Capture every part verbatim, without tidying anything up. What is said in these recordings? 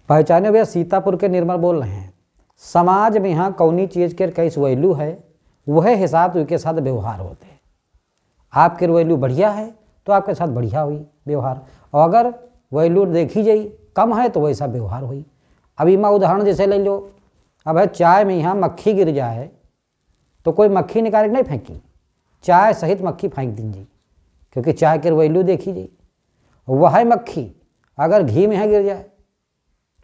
पहचाने भैया, सीतापुर के निर्मल बोल रहे हैं। समाज में यहाँ कौनी चीज के कैस value है, वह हिसाब से उनके साथ व्यवहार होत है। आपके value बढ़िया है तो आपके साथ बढ़िया होई व्यवहार, और अगर value देखी जाई कम है तो वैसा व्यवहार होई। अब इमा उदाहरण जैसे ले लो, अब है चाय में यहाँ मक्खी गिर जाए तो कोई मक्खी निकाल के नहीं फेंकी, चाय सहित मक्खी फेंक दीन जी, क्योंकि चाय के value देखी जाई। वह मक्खी अगर घी में यहाँ गिर जाए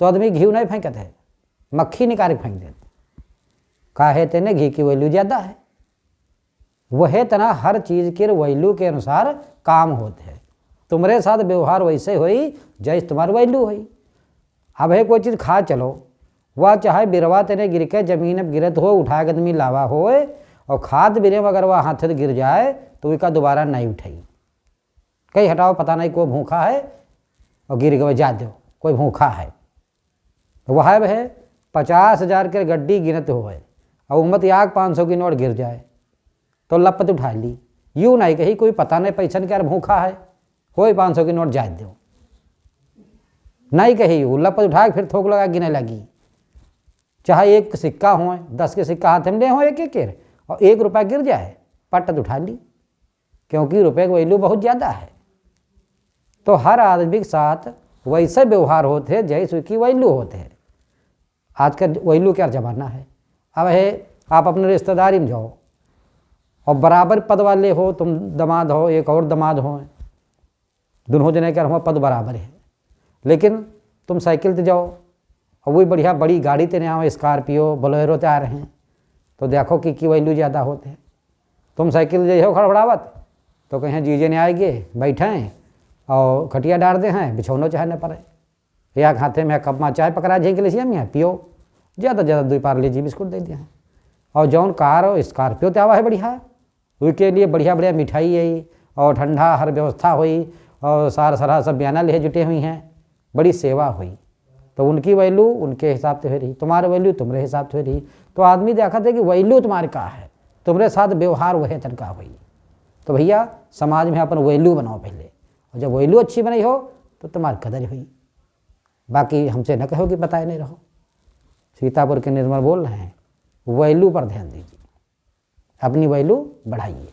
तो आदमी घी नहीं फेंकत है, मक्खी निकाल के फेंक देत। काहे तेने घी की value ज्यादा है। वह तना हर चीज के value के अनुसार काम होत है। तुम्हरे साथ व्यवहार वैसे होई जैसे तुम्हार value होई। अब है कोई चीज खा चलो, वह चाहे बिरवा तेने गिर के जमीन अब गिरत हो, उठा के आदमी लावा होए, और खात बिरे में अगर वह हाथ से गिर जाए तो उसका दोबारा नहीं उठाई। कहीं हटाओ, पता नहीं कोई भूखा है और गिर गए, जा दो, कोई भूखा है। तो वह है पचास हजार के गड्डी गिनत होए और उमत आग पाँच सौ की नोट गिर जाए तो लपत उठा ली। यूं नहीं कही कोई पता नहीं पैसन के यार भूखा है, होए पाँच सौ की नोट जाए दो, नहीं कही। वो लपत उठा के फिर थोक लगा गिने लगी। चाहे एक सिक्का होए, दस के सिक्का हाथ में ले हो एक एक के, और एक रुपया गिर जाए, पटत उठा ली, क्योंकि रुपये की value बहुत ज्यादा है। तो हर आदमी के साथ वैसे व्यवहार होत है जैसे उसकी value होत है। आजकल value क्या जमाना है। अब है, आप अपने रिश्तेदारी में जाओ और बराबर पद वाले हो, तुम दामाद हो, एक और दामाद हो, दोनों जने के हुआ पद बराबर है, लेकिन तुम साइकिल ते जाओ और वही बढ़िया बड़ी गाड़ी ते नहीं आओ, Scorpio, Bolero ते आ रहे हैं, तो देखो कि की value ज्यादा होत है। तुम साइकिल जे हो खड़बड़ावत, तो कहें जीजे ने आएगे, बैठे हैं और खटिया डार दे हैं, बिछौनो चाहे न पड़े। या हाथे में कप में चाय पकड़ा, झेंक ले सिया मियाँ, पियो, ज्यादा ज्यादा दुई पार्ले जी बिस्कुट दे दिया है। और जौन कार और Scorpio ते आवा है बढ़िया, उनके लिए बढ़िया बढ़िया मिठाई है और ठंडा हर व्यवस्था हुई और सार सरहा सब बयाना ले जुटे हुई हैं, बड़ी सेवा हुई। तो उनकी value उनके हिसाब से हो रही, तुम्हारे value तुम्हारे हिसाब से हो रही। तो आदमी देखत है कि value तुम्हारे का है, तुम्हारे साथ व्यवहार वह तन का हुई। तो भैया, समाज में अपन value बनाओ पहले, और जब value अच्छी बनाई हो तो तुम्हारी कदर हुई। बाकी हमसे न कहो कि बताए नहीं रहो। सीतापुर के निर्मल बोल रहे हैं, value पर ध्यान दीजिए, अपनी value बढ़ाइए।